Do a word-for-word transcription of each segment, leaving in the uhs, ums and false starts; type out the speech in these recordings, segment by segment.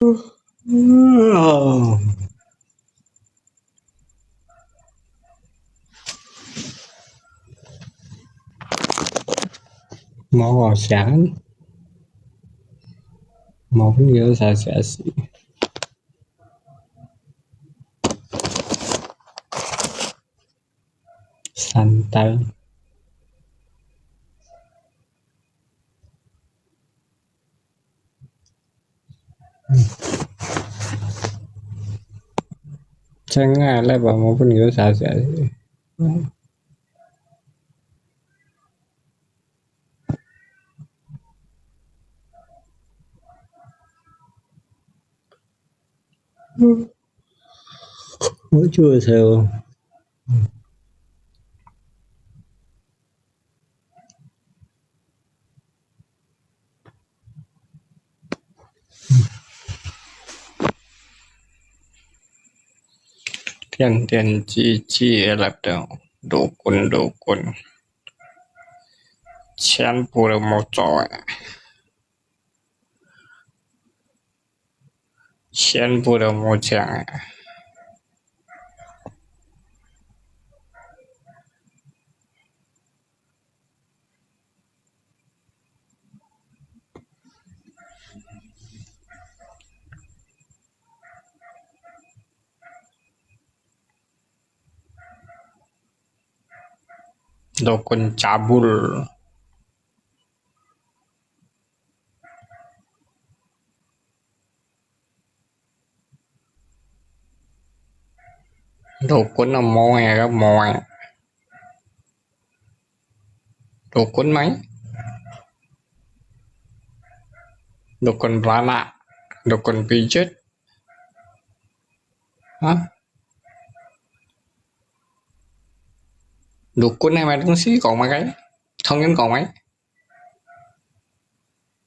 無好想，無朋友啥消息。三代。真愛來吧，無朋友啥消息。我就说，点点滴滴个laptop，ดูคนดูคน，全部都無做啊。 全部都無請啊。Dukun cabul. Dukun na moe ka moe. Dukun mai. Dukun beranak. Dukun pijit. Hah? Dukun hai mai dungsi kong makai? Thong yun kong mai?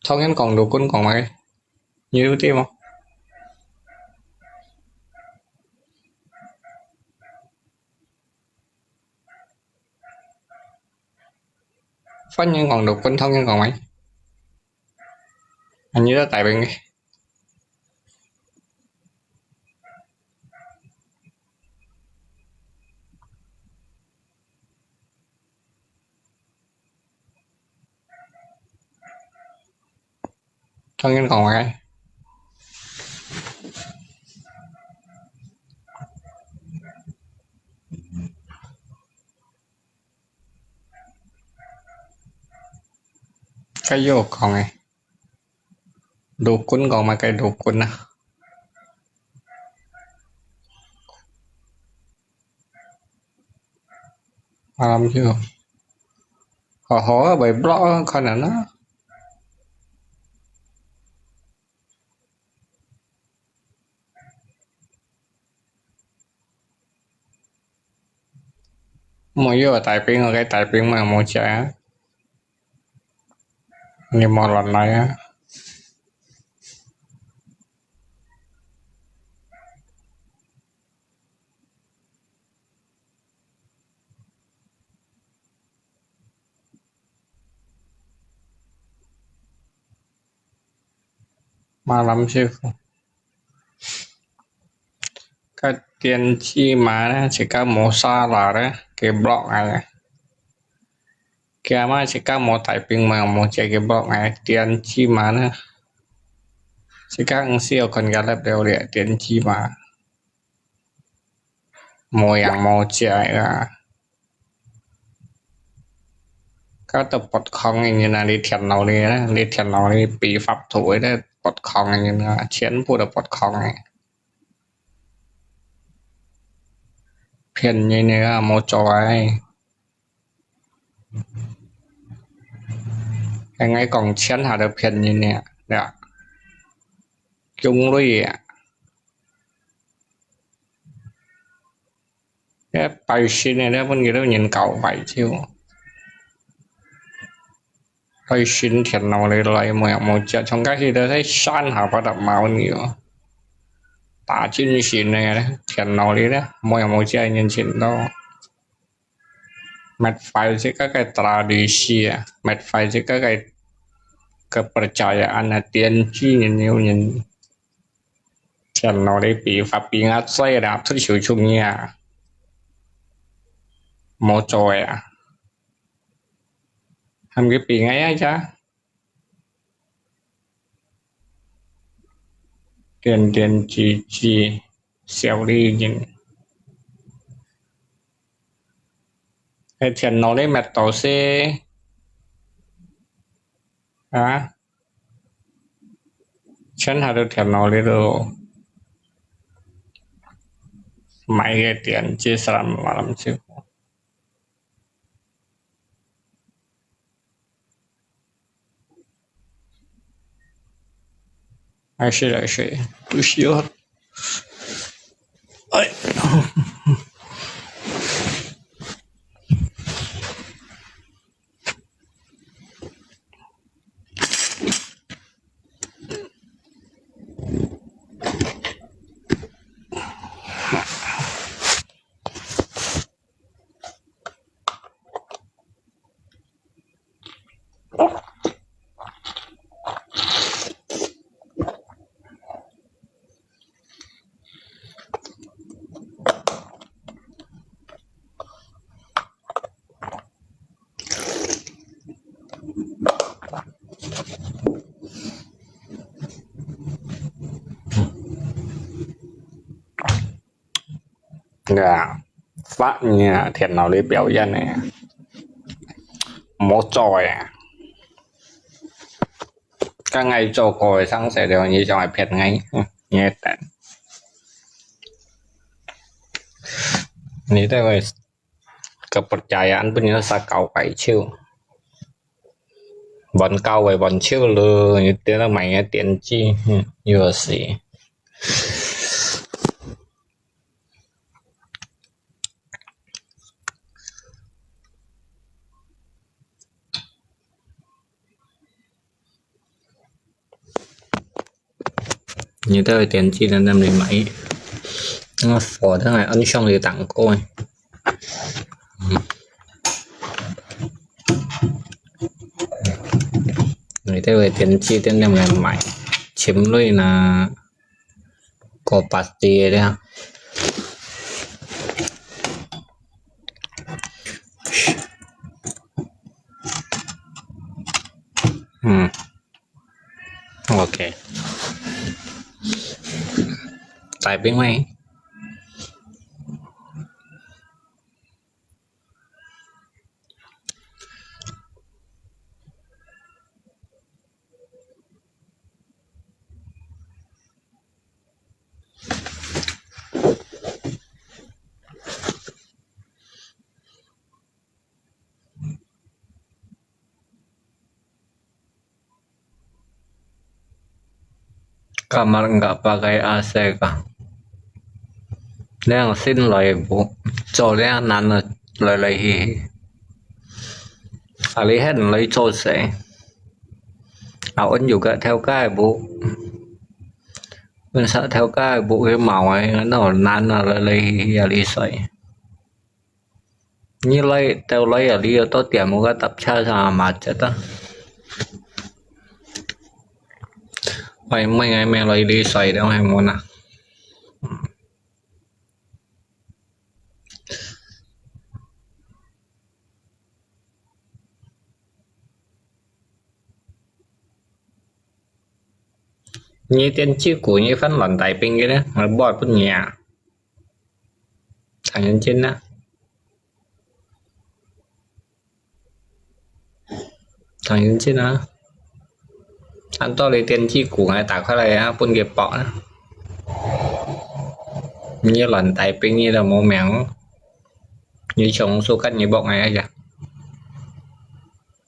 Thong yun kong dukun kong mai? Nyi lu ti mo? Fan yun kong dukun, thong yun kong mai? Anh nhớ tại bệnh đi. Thong yun kong mai? Cái vô còn này. Dukun kong mai cái dukun à. Malam chứ. Hò hò bởi block con à nó. Mùi yua tai ping, cái tai ping mà mùi chè. Ni mò lon lai á. Malam sih. Ka tiên tri mà nè, chỉ có mùa sa là đấy, cái block này. Kia mà chỉ có mùa tai ping mà mùa chè cái block này, tiên tri mà nè. Chỉ có ăn siêu con gà lép đều địa tiên tri mà. Mùa yang mùa chè à. Có tập bột không như là đi thiền lầu đi nè, đi thiền lầu đi bị pháp thủ ấy đấy, bột không như là chiến phủ được bột không này. Phiền như này là một chỗ ấy. Cái ngay còn chiến hà được phiền như này. Dạ. Chung lui à. Cái bài sinh này nó vẫn gửi đến nhìn cậu vậy chứ. Bài sinh thiệt nào đấy lại mà một chợ trong cái gì đó thấy san hà bắt đầu máu nhiều. Tả chính sinh này đấy, thiệt nào đấy đó, mà một chợ nhân sinh đó. Mệt phải chứ các cái tradisi, mệt phải chứ các cái kepercayaan là tiên tri nhìn nhiều nhìn. 電腦裡比發比較濟啦，出手出力啊，無做个啊，喊佢比𠊎啊呀，點點滴滴，小利潤。該電腦裡面都係啊， 全下都電腦裡肚買个電，這三萬就。還是來睡，不需要。哎。 對啊，發你啊，電腦裡表演个，無做个。剛才做過个上色了，你想來騙𠊎，嗯，你會等。你這位 kepercayaan pun ya sa kau kai chiu. Bon kau wei bon chiu lu, ni tiada main ya tian ji, hmm, you will see. 你兜電子等等你買，我火等下安上去當高誒。你兜電子等等來買，尋類啦，個八字个啦。嗯。 OK。大兵喂。 Kamar nggak pakai A C kah? 涼先來無？做涼難啊，來來去去。啊，你還來做事？啊，阮有個頭家無？阮啥頭家無去毛誒，那難啊，來來去去啊，你衰。 你來，到來啊，你要到店屋个搭車上嘛，這个。喂，妹，妹，妹，來，你睡了，還無呢？你電子股，你翻亂大兵个呢，我買分你啊。 當然真啊。當然真啊。按道理電子股𠊎打開來啊，分佢爆啊。你亂大兵你都無命哦。你從手看你爆𠊎啊呀。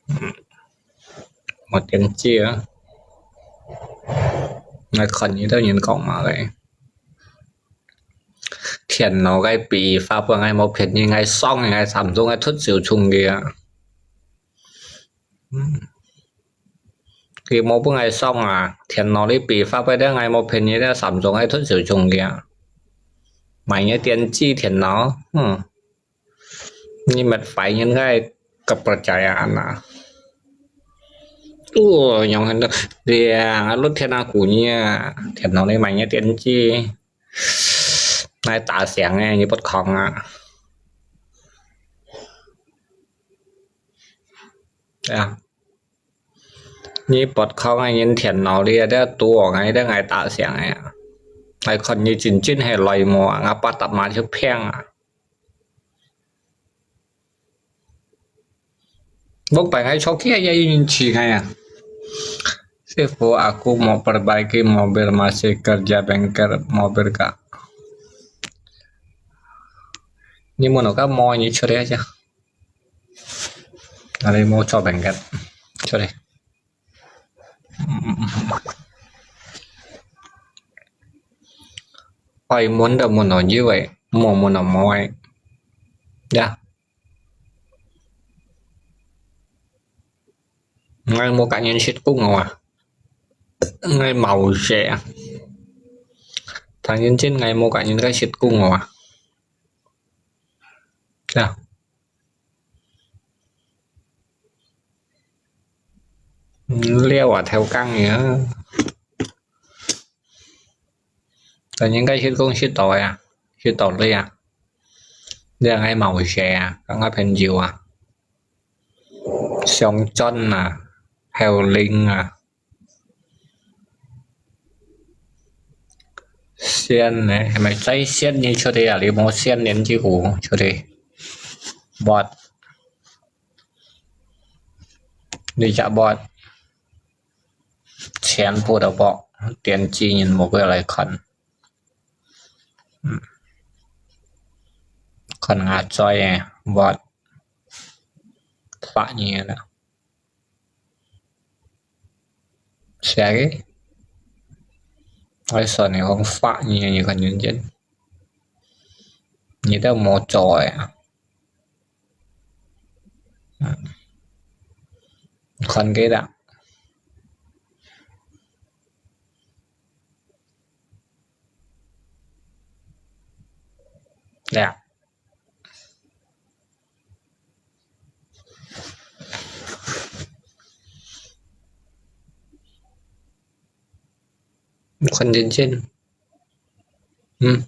嗯。無電子啊。𠊎看你兜人講麼个。 電腦个比發分𠊎無便宜，𠊎爽，𠊎Samsung个出手衝佢啊。嗯。佢無分𠊎爽啊，電腦裡比發分了，𠊎無便宜了，Samsung个出手衝佢啊。買个電子電腦，嗯。 你乜壞人个kepercayaan啊。多，用很多，对啊，摎天啊，古呢，电脑里买个电器，来打响哎，你不空啊？对啊，你不空啊，你电脑里啊，这多，哎，这爱打响哎呀，来看你真正系来无啊？我八达码就平啊。 Bông pai ngai chok kia ya yin chi ngai ya. Sifu, aku mau perbaiki mobil, masih kerja bengkel mobil, Kak. Ni mono ka mo ni chore aja. Nari mau cho bengkel. Chore. Pai mun da mono jiwe, mo mono moe. Ya. Ngai mua cá nhân shit cũng ngon à. Ngai màu rẻ à. Tháng nhân trên ngai mua cá nhân cái shit cũng ngon à. Nè. Liao à theo căng nhỉ. Tháng nhân cái shit cũng shit tỏi à. Shit tỏi đi à. Liao ngai màu rẻ à. Các ngõ phèn chiu à. Sông chân à. Heo linh à. Xiên này, hay mày cháy xiên như cho đi à, đi mua xiên đến chứ cũ, cho đi. Bọt. Đi chả bọt. Chén bù đầu bọt. Tiền chi nhìn một cái lại khẩn. Khẩn ngà choi bọt. Phá nhẹ đó. Siagi. Ai sọ ni hong fa ni ni kan yun jen. Ni da mo choi. Kan ke da. Ya. Khăn trên trên. Ừ.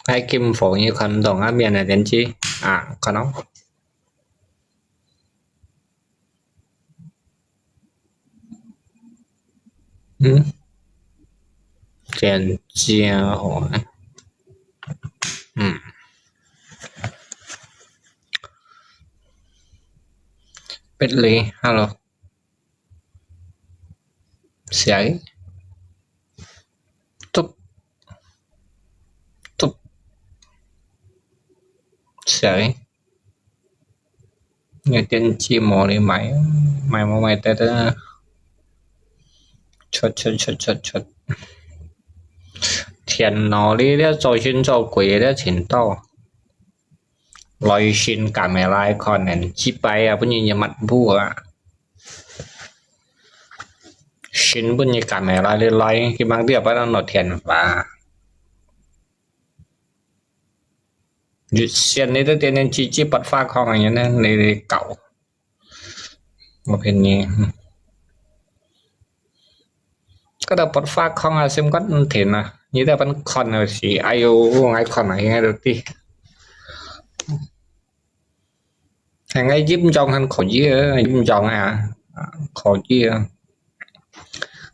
Ai kim phổ như khăn đồng á miền này đến chi? À, khăn đó. Ừ. Trên chia hỏi. Ừ. Bit ly, hello. Siai. Tup. Tup. Siai. Nghe tin chi mò đi mày. Mày mò mày tê tê. Chốt, chốt, chốt, chốt, chốt. Thiên nó đi, đi, cho xin cho quỷ đi, chỉnh tao. Lòi sin camera khon en, chi pai a, pun nyi nyi mat bu a. Sin pun nyi camera li lòi, ki mang tia pa no thian pa. Yu sian ni te tian chi chi pat fa khong a, ni ni kau. Mo phen ni. Ka da pot fa khong a sim kon thin a. Ni da pan khon a si. Ai yo, ngai khon a ngai do ti. Hai ngai yim jong han kho yi, yim jong a. Kho yi.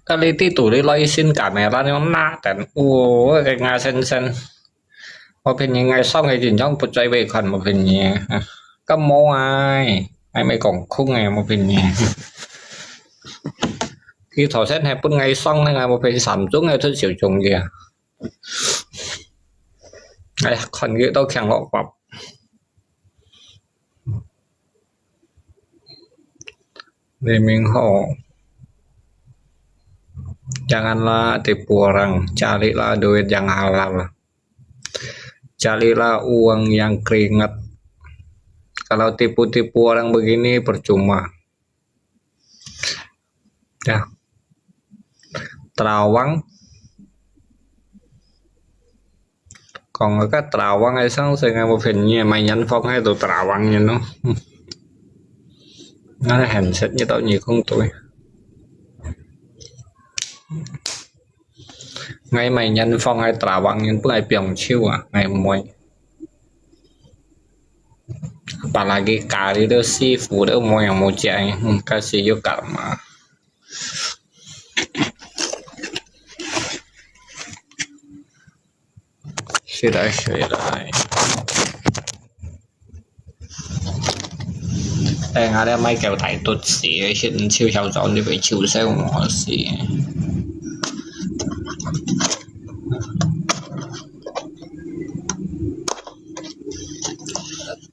Ka li ti tu li loi sin camera ni na tan. Ua, ka nga sen sen. Mo phen ni ngai song ai jin jong put choi wei khon mo phen ni. Ka mo ai. Ai mai kong khung ai mo phen ni. Khi thảo sen hai put ngai song ngai mo phen sam chung ai thut siu chung dia. Ai khon ge tao khiang lo pap. Lê Minh Hậu. Janganlah tipu orang, carilah duit yang halal. Carilah uang yang keringat. Kalau tipu-tipu orang begini percuma. Ya. Terawang. Còn cái Terawang hay sáng sớm ngày một hình như mày nhắn phong hay tụi Terawang như nó. 𠊎係鹹食一到二公度。𠊎買人放，𠊎打橫人，分𠊎放手啊，𠊎毋會。Apalagi咖哩都，師傅都無樣無隻，嗯，該是有搞嘛。食來食來。 哎，𠊎這買狗大肚子，食毋少少早，你會瘦瘦我死。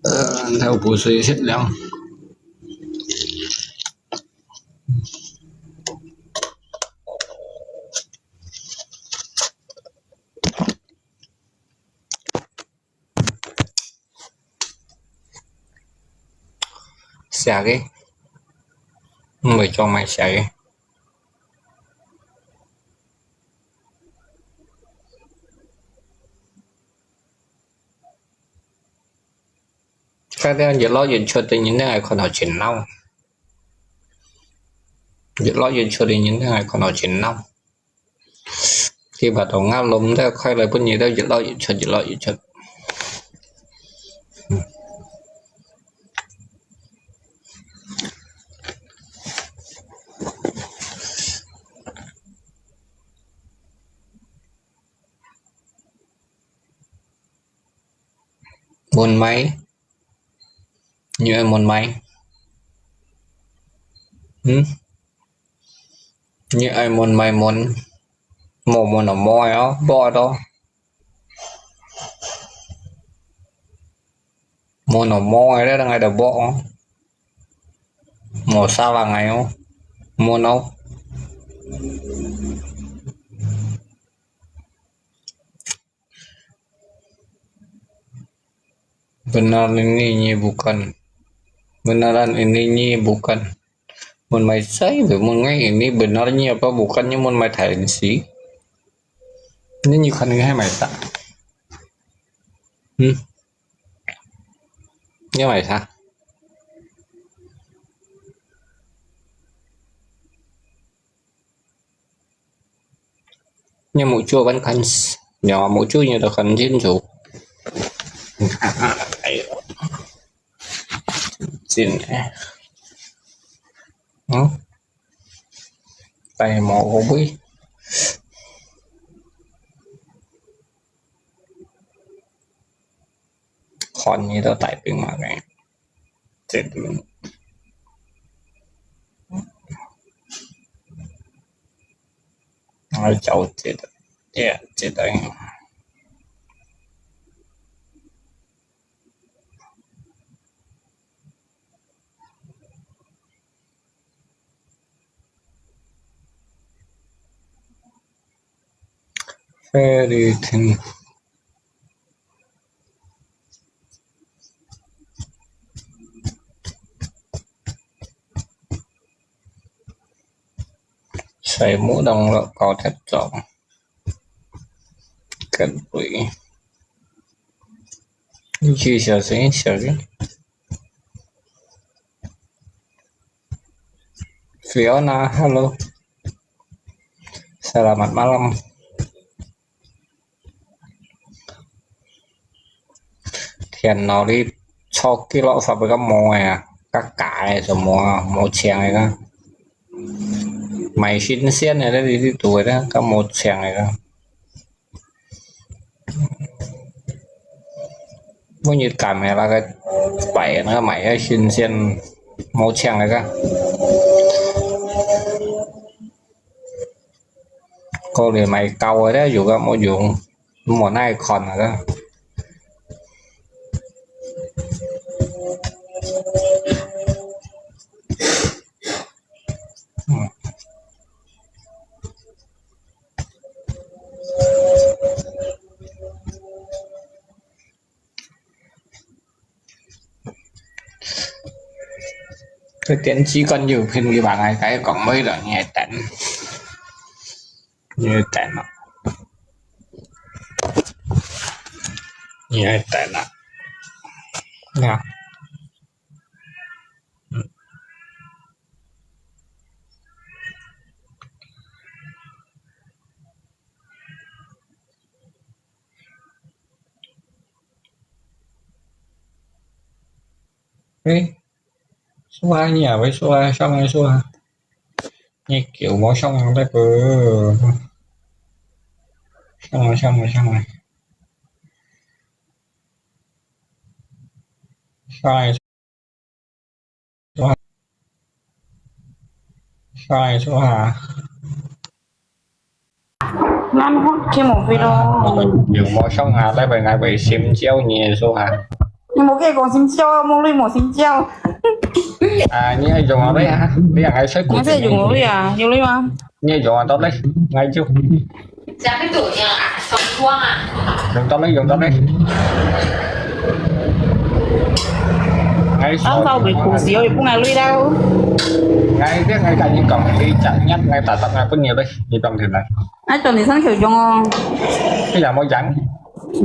呃，頭補水食了。 寫个，毋會裝埋寫个。該兜日落日出个人，你愛看到真鬧。日落日出个人，你愛看到真鬧。 佢把頭頷攏得開來，分你兜日落日出，日落日出。門麥，你愛門麥？嗯？ 你愛門麥門，無門就無愛哦，無愛咯。門就無愛咧，等下就無哦。無沙拉愛哦，門哦。 Benar ini nyi bukan. Benaran ini nyi bukan. Mun mai sai be mun ngai ini benar nyi apa bukan nyi mun mai Thai si. Ini nyi kan ngai mai sa. Hmm. Nyi mai sa. Nyi muk chu ban kan, nyi muk chu nyi da kan jin chu. Ai, jin eh. Hmm? Tai mo ko bui. Kon nyi da tai ping ma ngai. Chết luôn. Nói cháu chết. Yeah, chết anh. Fairy thing. Sai mũ đồng lọ có thép tròn. Cần quỷ. Chỉ sợ sẽ sợ chứ. Fiona, hello. Selamat malam. Thièn nò li chok ki lok fap ka mò ya, ka ka ya mò, mò chiang ya ka. Mai shin sian ya li tu ya ka mò chiang ya ka. Mun yit kam ya la ka pai na mai ya shin sian mò chiang ya ka. Có lẽ mày cầu rồi đó, dù có mua dù mua nai còn rồi đó. Cái tiến sĩ còn nhiều phim cái bạn ấy cái còn mới là nghe tận. Nghe tận à. Nghe tận à. Nha. 喂，说话你啊，喂，说话，上来说话。你给我上来那个，上来，上来，上来，上来。 Sai số hả? Ngăn hót kia một video. Nhiều mô sống hả? Lấy bài ngài bài sim chiếu nhiều số hả? Nhưng mà cái còn sim chiếu, mua lui một sim chiếu. À, như ai dùng ở đây hả? Bây giờ ngài sẽ của Ngài sẽ dùng ở đây à? Dùng lui mà. Như dùng ở đây, ngài chứ. Siapa tu yang songkuang ah? Dùng tao lấy, dùng tao lấy. Ngai Ông tao bị khủng xíu thì cũng ngai lui đâu. Ngai biết ngai cả những cổng đi chặt nhất, ngai tả tập ngai có nhiều đấy, như trong thì này. Ai cho nị săn kiểu dùng không? Cái nhà mua trắng.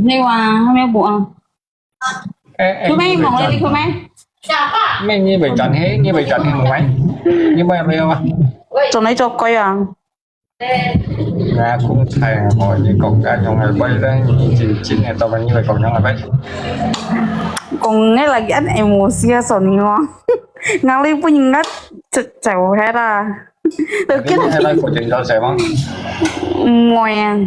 Hay qua, không biết bụi không? Ê, ê, Kêu mấy như mỏng vậy lên đi, chọn. Kêu mấy. Mấy như vậy chọn hết, như vậy chọn thì một mấy. Như vậy là Trong này cho coi à. Nga cũng thay hỏi những con cá nhân hay quay đấy, những chính chính này tao vẫn như vậy còn nhau là đấy. Còn nghe là cái anh em mua xe sổ này ngon. Ngang đi bún ngắt chụp chụp hết à. Được cái Cái này là của chính cho sẽ mong. Mua à.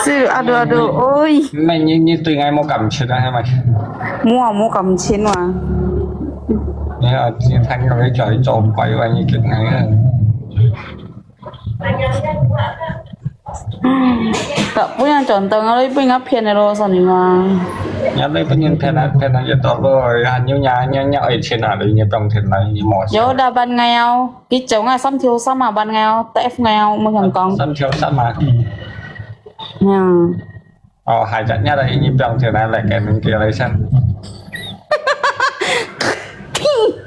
Sư adu adu ôi. Mày như như tùy ngày mua cảm xúc đó hả mày? Mua mua cảm xúc mà. Nè, à, chị Thanh có cái trò trộm quay và như kiểu này á. Kak punya contoh ngalui pun ngap phiền này lo sao nè mà. Ngap lui pun phiền à, phiền à, ya tao lo, ya nyu nya nya nya ai phiền à, lui nya tông phiền à, ya mò. Yo đa ban ngày ao, cái chỗ ngà sắm thiếu sắm mà ban ngày ao, tép ngày ao, mua hàng con. Sắm thiếu sắm mà. Ờ, hai chặt nhất là như trong trường này là cái mình kia lấy xem.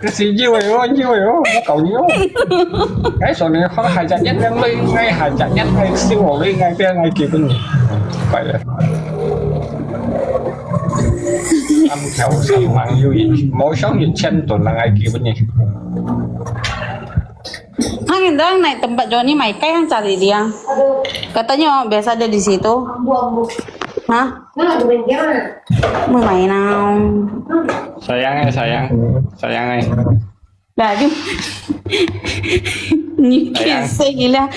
Cái gì như vậy ô, như vậy ô, nó cầu nhiêu. Cái số này khó hai chặt nhất đang lui, ngay hai chặt nhất ngay siêu hồ lui, ngay kia ngay kia cũng vậy. Vậy là. Âm theo sắm mạng yêu, mỗi sống như chân tuần là ngay kia cũng vậy. Hang indang naik tempat Johnny mai kai hang cari dia. Katanya biasa ada di situ. Hah? Mau main nào? Sayang eh, sayang. Sayang eh. Dah tu. Ni kisah gila.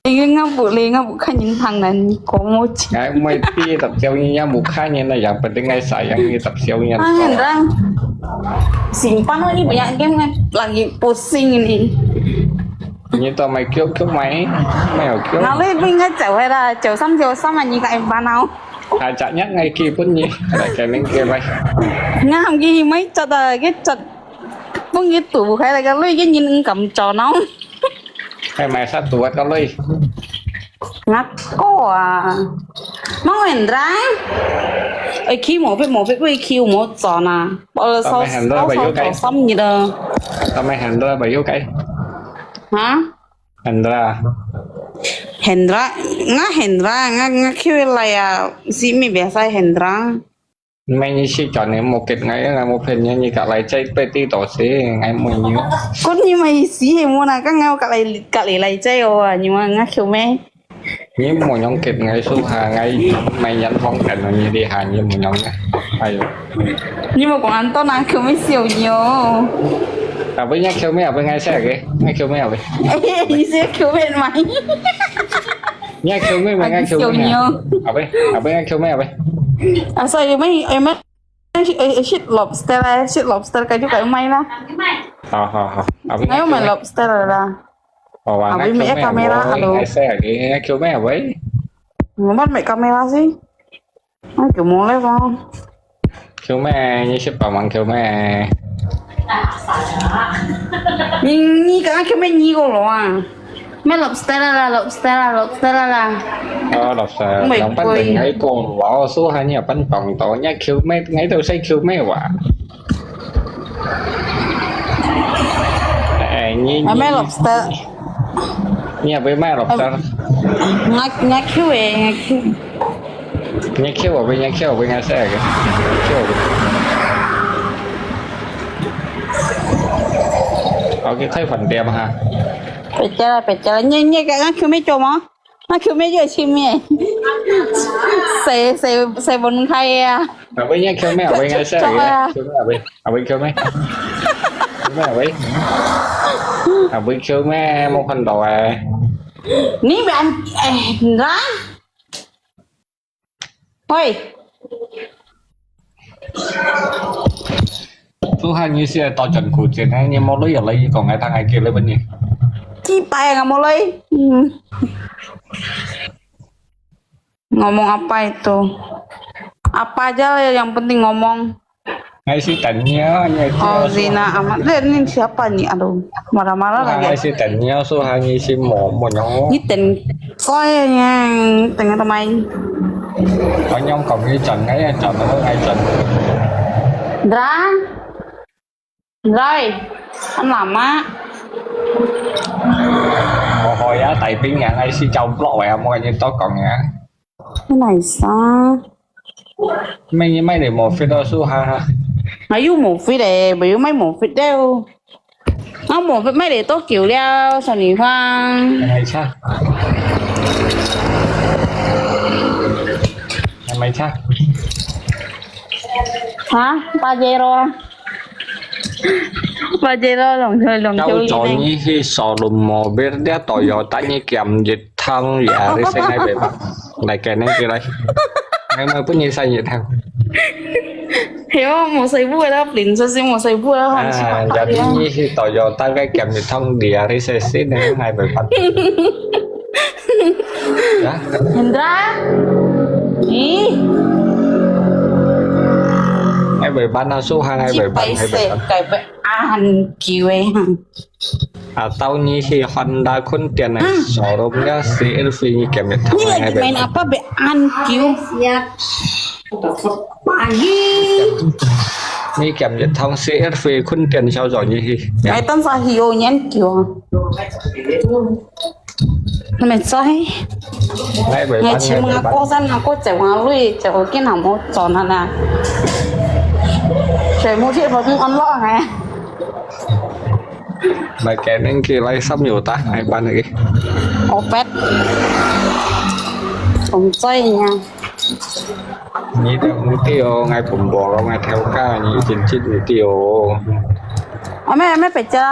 Lagi ngabuk lagi ngabuk kan yang tangan ni komo. Ngai mai pi tap siau ni yang bukan ni na yang penting ngai sayang ni tap siau ni. Ah, dah. Simpan ni banyak game kan lagi pusing ini. Ni tao mai kiok kiok mai, mai au kiok. Ngalui pun ngai chau hai la, chau sam chau sam ni ka em banau. Hai chak nyak ngai ki pun ni, lai kai ning ke mai. Ngam ki mai chat da, ke chat. Pun ki tu khai la ka lui ke nyin ngam chau nau. Hai mai sat tu wat ka lui. Ngak ko à. Mang Hendra. Ai ki mo phe mo phe ko ki mo chau na. Bo le sao sao chau sam ni da. Tao mai Hendra ba yu kai. Hah? Hendra. Hendra, nga Hendra, nga nga kiu lai ya, si mi biasa Hendra. Mai ni si chọn ni mo ket ngai, ngai mo phen ni, ni ka lai chai pe ti to si, ngai mo ni. Kun ni mai si he mo na, ka ngai ka lai ka lai lai chai o, ni ma nga kiu me. Ni mo nyong ket ngai su ha, ngai mai yan phong kan ni di ha, ni mo nyong. Ayo. Ni mo kong an to na kiu me siu ni o. Apa ni kiu me, apa ngai sa ke? Ngai kiu me apa? Eh, ni si kiu me mai. Ngai kiu me, ngai kiu me. Apa? Apa ngai kiu me apa? Asa yu me, yu me. Eh, eh, shit lobster eh, shit lobster ka ju ka mai la. Ha ha ha. Apa ngai mai lobster la. Oh, wa ngai kiu me kamera, halo. Ngai sa ke, ngai kiu me apa? Ngomong mai kamera si. Ai, kiu mo le ba. Kiu me, ni si pa mang kiu me. Ni ni ka kiu me ni ko lo a. Mai lobster la, lobster la, lobster la. Oh, lobster. Yang pan ding ngai ko lo, su ha ni pan tong to, ni kiu me ngai to sai kiu me wa. Eh, ni mai lobster. Ni apa mai lobster? Ngai ngai kiu eh, ngai kiu. Nhớ khiêu ở bên, nhớ khiêu ở bên, nghe xe kìa. Khiêu ở bên. Ở cái thấy phần đẹp hả? Phải chơi là phải chơi là nhẹ nhẹ cái ngắt khiêu mấy chôm á. 那Q妹越亲密，谁谁谁分开呀？阿伟，你Q妹，阿伟，你是谁呀？Q妹，阿伟，阿伟Q妹，Q妹，阿伟，阿伟Q妹，没看到哎。你别哎，你来。 喂，做下你是到转古节呢，你冇来又来讲，还谈还给了问你。几百啊，冇来。嗯。Ngomong apa itu? Apa aja yang penting ngomong. Ngai si tanya, ngai si Oh, Zina amat. Dia ni siapa ni? Aduh, marah-marah lagi. Ngai si tanya, so hangi si mo mo nyong. Ni ten koi yang tengah teman. Kau nyong kau ni chọn ngay, chọn nó ngay chọn. Dra. Rồi. Ăn lắm á. Ôi, ya, tại vì nhà ngay si chào blog vậy, mua như tao còn nha. Cái này sao? Mày như mày để một fit đó su ha ha. Ai yu một fit đấy, bởi vì mày một fit đấy. Nó một fit mày để tốt kiểu leo, sao nỉ hoang. Mày chắc. Mày chắc. Hả? Pajero. Pajero lòng trời lòng Cháu châu chó lý này. Như khi sò lùm mò biết đéo tỏ gió ta như kèm dịch thăng, dạ, đi xe ngay về bạn. Lại kèm nên kia đây. Ngay mà bữa như xe nhiệt thăng. Hiểu không? Một xe vui đó, plin cho xin một xe vui đó, không? À, dạ, đi như khi tỏ gió ta cái kèm dịch thăng, đi à, đi xe xít nên ngay về bạn. Hả? Hendra? Ih. Ngay về bạn nào số hai, ngay về bạn, ngay về bạn. Cái về ăn kiu ấy. À, tao như khi Honda khốn tiền này, showroom ya, C R V như kèm nhiệt thăng. Ini lagi main apa, be? An kiu. Pagi. Như kèm nhiệt thăng, C R V khốn tiền sao rồi như khi. Ai tan sa hi ô nhan kiu. Nó mới sai. Ngay về bạn, ngay về bạn. Ngày chiều mà cô sẵn là cô chèo ngà lui, chèo cái nào mà chọn hả nè. Chèo mua chiếc vào cũng ăn lo hả? Mà kẻ nên kia lấy sắm nhiều ta, hai bạn này. Opet. Không chơi nha. Nhi theo mục tiêu, ngay bùn bò, ngay theo ca, nhi chính chính mục tiêu. Ơ, mẹ, mẹ phải chưa?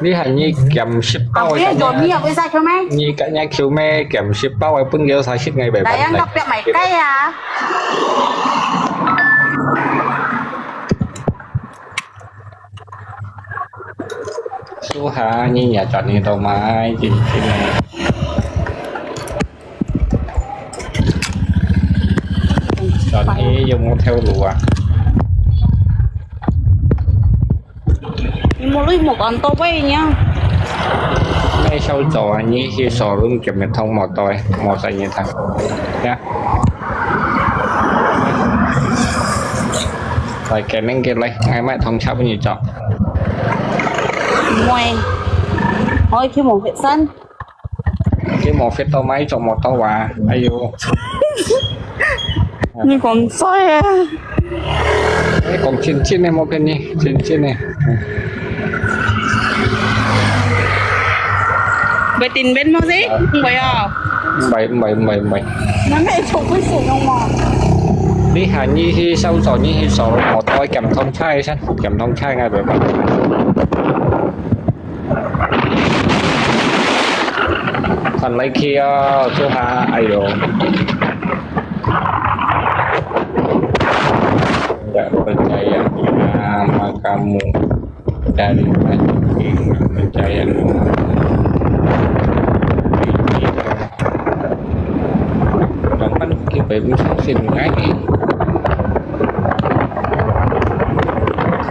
Nhi hẳn nhi kiểm ship bao. Không biết rồi, nhi ở bên xa không em? Nhi cả nhà kêu mẹ kiểm ship bao, ai bún kêu xa ship ngay bảy. Đấy, ăn cặp tiệm bảy cây à? Su ha, nhi nhà chọn nhi tàu mai, chính chính này. Chọn nhi dùng một theo lúa. Nhi mua lui một con tô quay nhá. Ngay sau chọn nhi khi sau luôn kiểm nhiệt thông một tôi, một sai nhiệt thông. Nhá. Rồi kèm nên kia lấy, ngay mai thông cháo với nhi chọn. Muay. Ôi, khi một Việt Sân. Khi một Việt tàu máy chọn một tàu à. Ai dụ. Nhi còn sai à. Ê, còn chín chín này một cái nhi, chín chín này. Bai tin bên mua gì? Không phải à? Bai, bai, bai, bai. Nó mẹ chụp với sự nông mò. Đi hà nhi hi sau trò nhi hi sau một tôi kiểm thông chai sẵn, kiểm thông chai ngay bai bai. Phần lấy kia, su ha, ai dụ. Tidak percaya nama kamu dari tadi, tidak percaya. Kapan kita bisa sih ngai?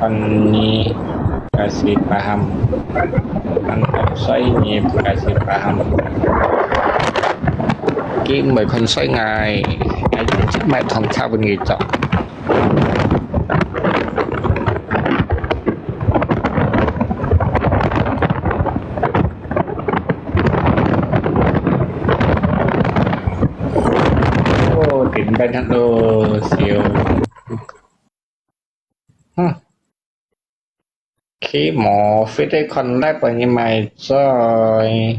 Kan ni kasih paham. Kan sai ni kasih paham. Kim bai kan sai ngai. Ai chắc mai thong cha bên ngi chok. Ôi, tỉnh Tây Ninh ơi, siêu. Hah. K 佢無fit个contact分你買在。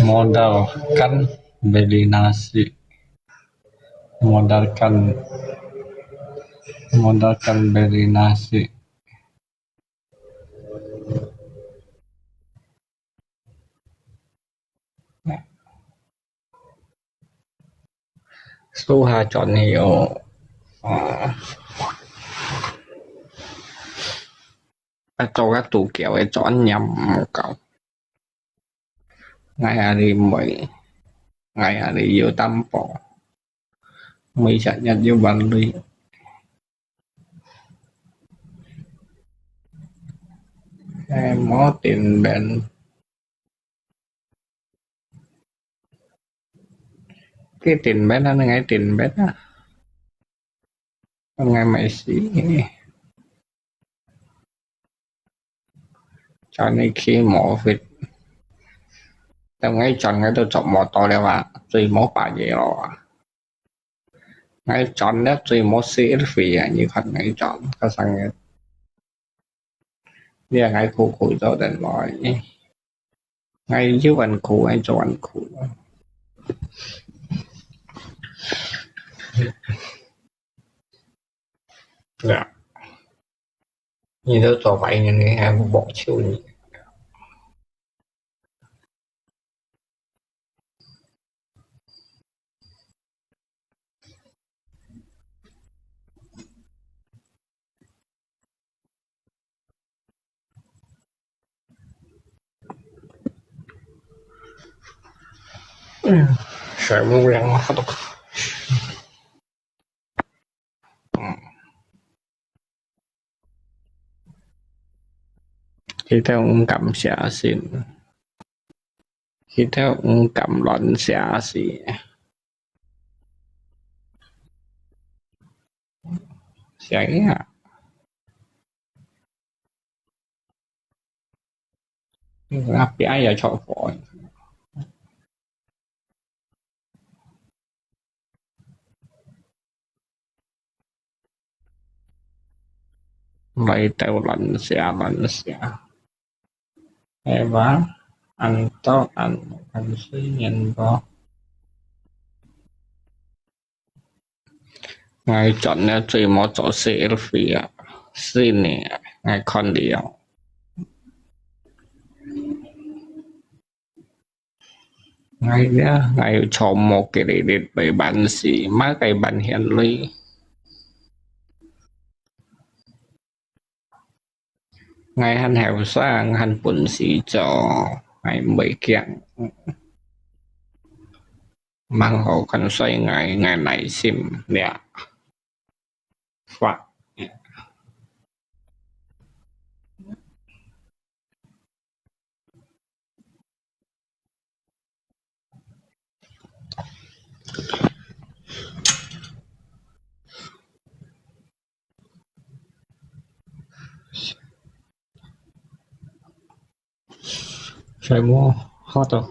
Modal kan beli nasi. Modal kan, modal kan beli nasi. Suha chọn hiểu. À, à, cho các tụ kiểu ấy chọn nhầm một câu. Ngày à đi mười, ngày à đi yêu tâm bộ. Mười sẽ nhật yêu văn lý. Em có tiền bèn. Cái tiền bèn là ngày tiền bèn à. Ngày mai xí. Cho nên khi mổ vịt. Tao ngày chọn ngày tôi chọn mổ to leo à. Tôi mổ bà dễ lo à. Ngày chọn đó tôi mổ xí ít phí à. Như khăn ngày chọn. Có sang ngày. Lia ngai khu khu cho đến lòi. Ngai yú ăn khu, ngai cho ăn khu. Dạ. Nhìn thấy cho phải nhìn thấy hai bộ chiêu nhỉ. Sai mu yang mah tu. Kita ung kam sia sin. Kita ung kam lon sia si. Sia ya. Api ai ya chok fo. Lai teo lan sia lan sia. Eva, ăn tao ăn ăn si nyen bo. Ngai chọn nè, tôi mò cho selfie à. Xin nè, ngai con đi à. Ngai nè, ngai cho một cái đi đi bảy bản xí, má cái bản hiện lý. Ngai hăn hẻo sang, hăn bún xí cho, ngai mới kiang. Mang hổ khăn xoay ngai, ngai nảy sim, nè. Fuck. Sai mu hot to.